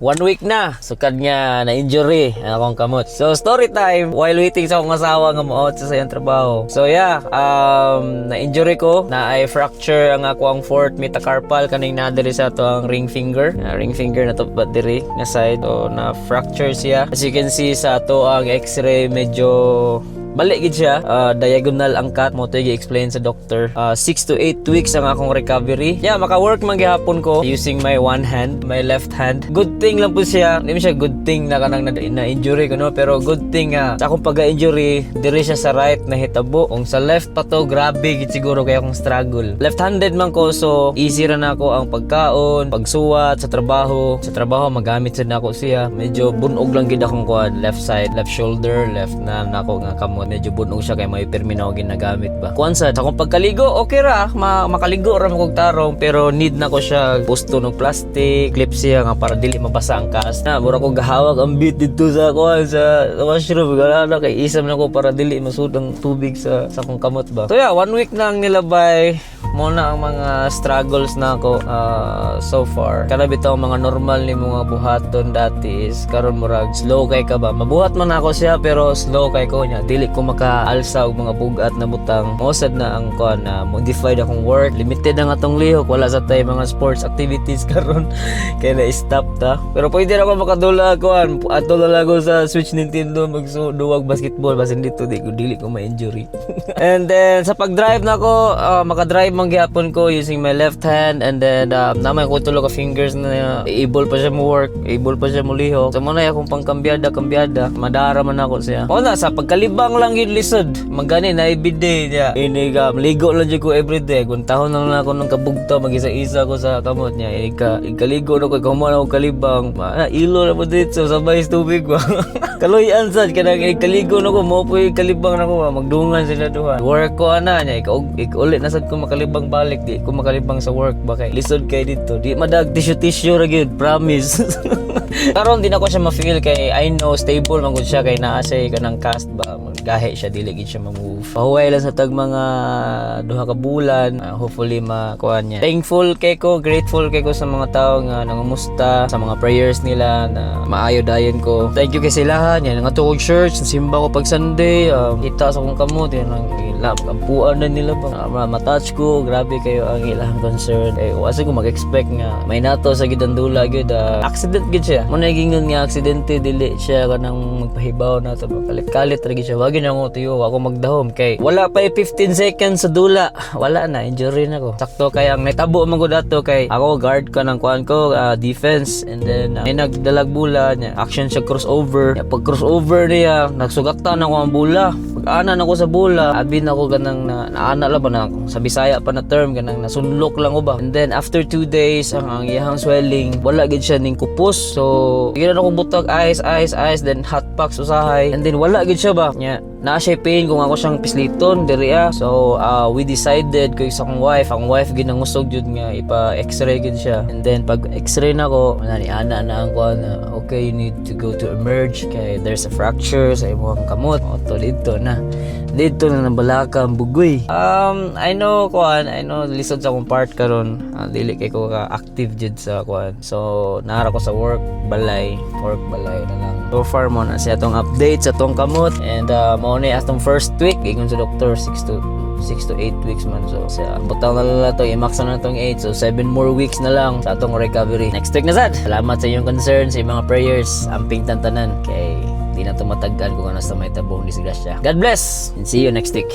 One week na, sukad nga na injury ang akong kamot. So story time while waiting sa akong asawa nga mo-out sa iyang trabaho. So yeah, na injury ko, naay fracture ang ako ang fourth metacarpal, kaning naa diri sa ato ang ring finger. Ring finger na to ba diri nga side. So na fracture siya. As you can see sa ato ang X-ray, medyo bali gid siya. Diagonal ang cut mao to gi-explain sa doctor. 6 to 8 weeks ang akong recovery. Yeah, maka-work man gihapon ko using my one hand, my left hand. Good thing lang po siya. Hindi mo siya good thing na kanang na injury ko, no, pero good thing nga sa akong pagka-injury, diri siya sa right na hitabo. Kung sa left pa to, grabe gid siguro kay akong struggle. Left-handed man ko, so easy ra na ako ang pagkaon, pagsuwat sa trabaho. Sa trabaho magamit sad nako siya. Medyo bunog lang gid akong kuan, left side, left shoulder, left na nako nga kamot. Medyo bunog siya kay may pirmi na ako ginagamit ba. Kuan sa akong pagkaligo, okay ra, makaligo ra mo kog tarong, pero need na ko siya pusto ng plastic, clip siya nga para dili mabasa ang cast. Na mura ko gahawak ang bit dito sa kuan sa washroom, gana na kay isam na ko para dili masud ang tubig sa akong kamot ba. So yeah, one week na ang nilabay mo na ang mga struggles na ako so far. Kana bitaw mga normal ni mga buhaton dati is karon murag slow kay ka ba. Mabuhat man ako siya pero slow kay ko niya. Dili ko makaalsa og mga bugat na butang. Mao sad na ang kuan na modified akong work. Limited ang atong lihok, wala sa tay mga sports activities karon kay na stop ta. Pero pwede ra ko makadula kuan. Ato na lang ko sa Switch Nintendo magduwag basketball, basin dito di ko dili ko ma-injury. And then sa pag-drive na ko, maka-drive man gihapon ko using my left hand, and then naman ko tulo ka fingers na able pa siya mo work, able pa siya mo lihok. So mo na akong pangkambyada kambyada, madara man ako siya. Mao na sa pagkalibang lang gyud lisod. Magani na everyday niya. Ini ka maligo lang jud ko everyday. Kung tahon lang na ako ng kabugto, mag-isa-isa ko sa kamot niya. Ika ikaligo na ko, ikaw na ako kalibang. Ma, ilo na mo dito sabay sa tubig ba. Kaluyan sad kanang ikaligo na ko mo po, kalibang na ko, magdungan sila duha. Work ko ana niya, ikaw ikulit na sad ko makalibang balik, di ko makalibang sa work ba kay lisod kay dito. Di madag tissue tissue ra gyud, promise. Karon di na ko siya ma-feel kay I know stable man gud siya kay naa siya kanang cast ba, gahi siya, dili gid siya ma-move. Pahuway lang sa tag mga 2 ka bulan, hopefully makuha niya. Thankful kay ko, grateful kay ko sa mga tao nga nangumusta, sa mga prayers nila na maayo dayon ko. Thank you kay sila niya nga kog church, simba ko pag Sunday, kita sa akong kamot yan ang ila kampuan na nila ba. Ma-touch ko, grabe kayo ang ilang concern. Eh wasa ko mag-expect nga may nato sa gidandula gyud, accident gyud siya. Mo na gingon nga aksidente, dili siya kanang magpahibaw na to ba. Kalit-kalit ra gyud siya. Wagi na ko tiyo, ako magdahom kay wala pa 15 seconds sa dula. Wala na, injury na ko. Sakto kay ang nitabo man gud ato kay ako guard ko ng kuan ko, defense, and then may nagdalag bula niya. Action siya, crossover. Ya, pag crossover niya, nagsugatan ako ang bula. Pag ana na ko sa bula, abi na ko ganang na naana lang ba na sa Bisaya pa na term, ganang nasunlok lang ko ba. And then after 2 days, ang iyahang swelling wala gid siya ning kupos. So sige na ako butag ice, ice, ice, then hot packs usahay. And then wala gid siya ba. Nya naa siya pain kung ako siyang pisliton diri ah. So we decided ko sa akong wife, ang wife ginangusog jud nga ipa X-ray gid siya. And then pag X-ray na ko, wala ni ana na ang kuan na okay, you need to go to emerge kay there's a fracture sa imong kamot. Oto dito na. Dito na nabalaka ang bugoy. I know kuan, I know lisod sa akong part karon. Dili kay ko ka active jud sa kuan. So nara ko sa work, balay, work, balay na lang. So far mo na siya atong update sa atong kamot, and mao ni atong first week. Ingon sa doktor 6 to 8 weeks man. So sa butang na lang to, i-max na tong 8, so 7 more weeks na lang sa atong recovery. Next week na sad. Salamat sa inyong concern, sa inyong mga prayers. Amping tantanan kay di na to matag-an kung ano sa may tabong disgrasya. God bless and see you next week.